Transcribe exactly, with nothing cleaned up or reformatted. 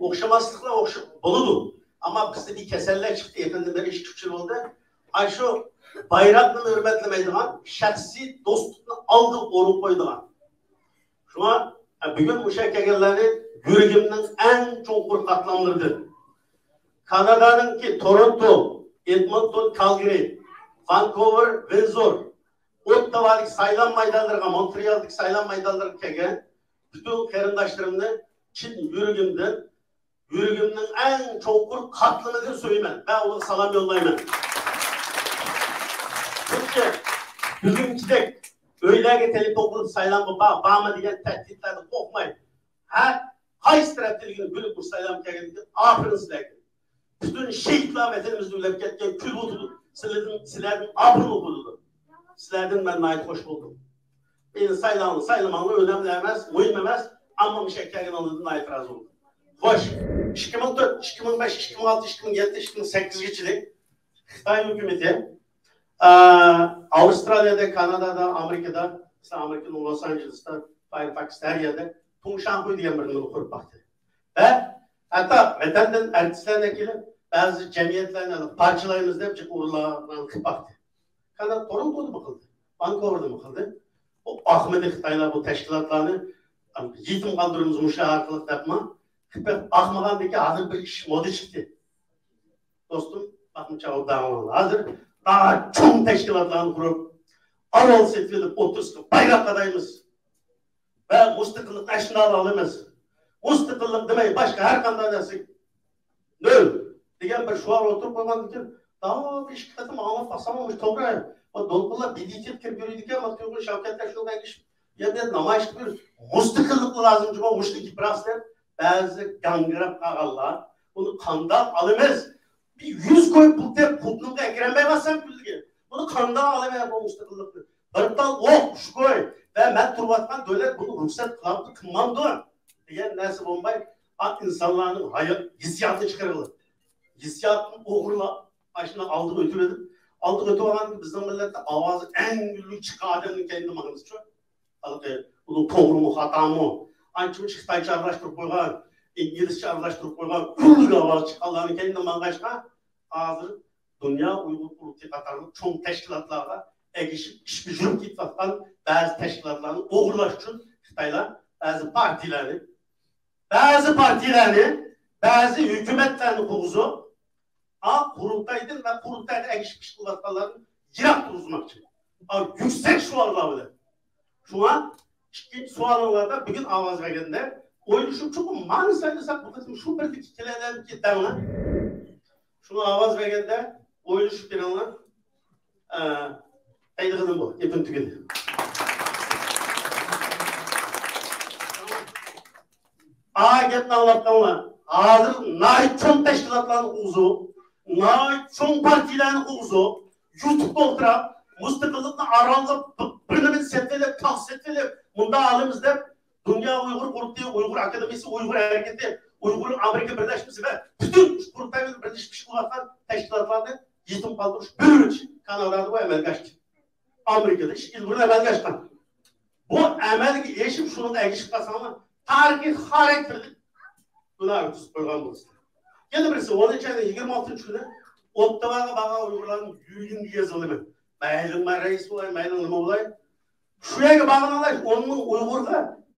ئوخشىماسلىقلار ئوخشاپ بولىدۇ. ئەمما بىزدە بىر كېسەللىك چىقتى، يېقىندا بىر ئىككى ئۈچ يىل بولدى. ئاشۇ بايراقنى ھۆرمەتلىمەيدىغان، شەخسىي دوستلۇقنى ئالدىغا ئورۇن قويىدىغان. شۇڭا بۈگۈن مۇشۇ يەرگە كەلگەنلەرنى يۈرىكىمنىڭ ئەڭ چوڭقۇر قاتلاملىرىدىن، كانادانىڭكى تورونتو، ئېدمونتون، كالگىرى، ۋانكوۋېر، ۋىنزور، ئوتتاۋادىكى سايلام مەيدانلىرىغا، مونترېئالدىكى سايلام مەيدانلىرىغا كەلگەن پۈتۈن قېرىنداشلىرىمنى چىن يۈرىكىمدىن، يۈرىكىمنىڭ ئەڭ چوڭقۇر قاتلىمىدىن سۆيىمەن ۋە ئۇلارغا سالام يوللايمەن. چۈنكى بۈگۈنكىدەك ئۆيلەرگە تېلېفون قىلىپ سايلامغا بار، بارما دېگەن تەھدىتلەردىن قورقماي، ھە، قايسى تەرەپتىن بىلىپ بۇ سايلامغا كەلگەنلىكى ئاپىرىن سىلەرگە. پۈتۈن شېھىتلار ۋەتىنىمىزدە ئۆلۈپ كەتكەن، كۈلۈۋاتىدۇ. سىلەردىن، سىلەردىن ئاپىرىن ئوقۇلىدۇ. سىلەردىن مەن ناھايىتى خوش بولدۇم. مېنى سايلاڭ، سايلىماڭلار، ئۆنەملىك ئەمەس، مۇھىم ئەمەس. ئەمما مۇشۇ يەرگە كەلگىنىڭلاردىن ناھايىتى رازى بولدۇم. خوش، ئىككى مىڭ تۆت، ئىككى مىڭ بەش، ئىككى مىڭ ئالتە، ئىككى مىڭ يەتتە، ئىككى مىڭ سەككىزگىچىلىك خىتاي ھۆكۈمىتى، ئا، ئاۋسترالىيەدە، كانادادا، ئامېرىكىدا، مەسىلەن، ئامېرىكىنىڭ لوس ئانژېلېستا، فايرفاكس ھەر يەردە تۇڭشاڭخۇي دېگەن بىر نېمىنى قۇرۇپ باقتى. ۋە ھەتتا ۋەتەندىن ئارتىسلارنى ئەكېلىپ، بەزى جەمئىيەتلەرنى پارچىلايمىز دەپ جىق ئورۇنلارنى قىلىپ باقتى. كانادا تورونتودىمۇ قىلدى، ۋانكوۋېردىمۇ قىلدى. ئۇ ئاقمىدى خىتايلار بۇ تەشكىلاتلارنى يېتىم قالدۇرىمىز مۇشۇ ئارقىلىق دەپمۇ، قىلىپ ئاقمىغاندىكى ھازىر بىر ئىش مودا چىقتى. دوستۇم، باقمىچاغ داڭلىڭلار. ھازىر داڭا چوڭ تەشكىلاتلارنى قۇرۇپ، ئارال سېتىۋېلىپ، ئوتتۇرىسىغا بايراق قادايمىز ۋە مۇستەقىللىقنى ئاشۇنداق ئالىمىز. مۇستەقىللىق دېمەي، باشقا ھەر قانداق نەرسە نۆل دېگەن بىر شوئار ئوتتۇرىغا قويغاندىن كېيىن، داۋاملىق بىر ئىككى قېتىم ئاڭلاپ باقسام، مۇشۇ توغرا. بۇ دولقۇنلار بىدىتىپ كىرىپ يۈرىدىكەن، مانا تۇيغۇن شەۋكەتلەر شۇنىڭغا ئەگىشىپ، يەنە نامايىش قىلىپ يۈر، مۇستەقىللىق لازىم جۇمۇ، مۇشۇنى گېپىراس دەپ، بەزى گاڭگىراپ قالغانلار، بۇنى قانداق ئالىمىز؟ بىر يۈز كوي پۇل دەپ قۇدۇنغا ئەكىرەلمەي قالسام كۈنلۈكى، بۇنى قانداق ئالىمەن بۇ مۇستەقىللىقنى؟ بىر تال ئوق، ئۈچ كوي ۋە مەن تۇرۇۋاتقان دۆلەت بۇنى رۇخسەت قىلامدۇ، قىلمامدۇ دېگەن نەرسە بولماي، ئا، ئىنسانلارنىڭ ھايا-، ھېسسىياتىنى چىقىرىۋېلىپ، ھېسسىياتتىن ئوغرىلاپ، ئاشۇنداق ئالدىغا ئۆتۈۋېلىپ، ئالدىغا ئۆتۈۋالغاندا بىزنىڭ مىللەتتە ئاۋازى ئەڭ گۈللۈك چىققان ئادەمنىڭ كەينىدىن ماڭىمىزچۇ؟ ھېلىقى ئۇنىڭ توغرىمۇ، خاتامۇ؟ ئانچە-مۇنچە خىتايچە ئارىلاشتۇرۇپ قويغان، ئىنگلىزچە ئارىلاشتۇرۇپ قويغان، ئۈنلۈك ئاۋازى چىققانلارنىڭ كەينىدىن ماڭغاچقا، ھازىر دۇنيا ئۇيغۇر قۇرۇلتىيى قاتارلىق چوڭ تەشكىلاتلارغا ئەگىشىپ ئىشقا يۈرۈپ كېتىۋاتقان بەزى تەشكىلاتلارنى ئوغرىلاش ئۈچۈن خىتايلار بەزى پارتىيىلەرنى، بەزى پارتىيىلەرنى، بەزى ھۆكۈمەتلەرنى قۇرغۇزۇپ، ئا، قۇرۇلتايدىن ۋە قۇرۇلتايغا ئەگىشىپ ئىش قىلىۋاتقانلارنى يىراق تۇرغۇزماقچى. ئا، يۈكسەك شوئارلار بىلەن. شۇڭا ئىككىنچى سوئالىڭلاردا بۈگۈن ئاۋاز بەرگەندە ئويلىشىپ، چوقۇم مانا سايلىساق بۇ قېتىم شۇ بىردىكى كېلەلەمكى دەڭلار. شۇڭا ئاۋاز بەرگەندە ئويلىشىپ بېرىڭلار. ئە، دەيدىغىنىم بۇ، گېپىم تۈگىدى. ئا، گەپنى ئاڭلاپ قېلىڭلار. ھازىر ناھايىتى چوڭ تەشكىلاتلارنى قۇرغۇزۇپ، ناھايىتى چوڭ پارتىيىلەرنى قۇرغۇزۇپ، يۇتۇپتا ئولتۇراپ، مۇستەقىللىقنى ئارانلاپ، بىر، بىر نېمىنى سېتىۋېلىپ، تاغ سېتىۋېلىپ، مۇنداق ئالىمىز دەپ، دۇنيا ئۇيغۇر قۇرۇلتىيى، ئۇيغۇر ئاكادېمىيىسى، ئۇيغۇر ھەرىكىتى، ئۇيغۇر ئامېرىكا بىرلەشمىسى ۋە پۈتۈن قۇرۇلتاي بىلەن بىرلىشىپ ئىش قىلىۋاتقان تەشكىلاتلارنى يېتىم قالدۇرۇش، بۆلۈش كانادادا بۇ ئەمەلگە ئاشتى. ئامېرىكىدا ئىش ئىلگىرى ئەمەلگە ئاشقان. بۇ ئەمەلگە ئېشىپ، شۇنىڭغا ئەگىشىپ قالساڭلار، تارىخىي خاراكتېرلىك گۇناھ ئۆتكۈزۈپ قويغان بولىسىلەر. يەنە بىرسى، ئونىنچى ئاينىڭ يىگىرمە ئالتىنچى كۈنى ئوتتاۋاغا بارغان ئۇيغۇرلارنىڭ يۈرىكىمگە يېزىلىمەن. مەيلى مەن رەئىس بولاي، مەيلى نېمە بولاي. شۇ يەرگە بارغىنىڭلار ئون مىڭ ئۇيغۇرغا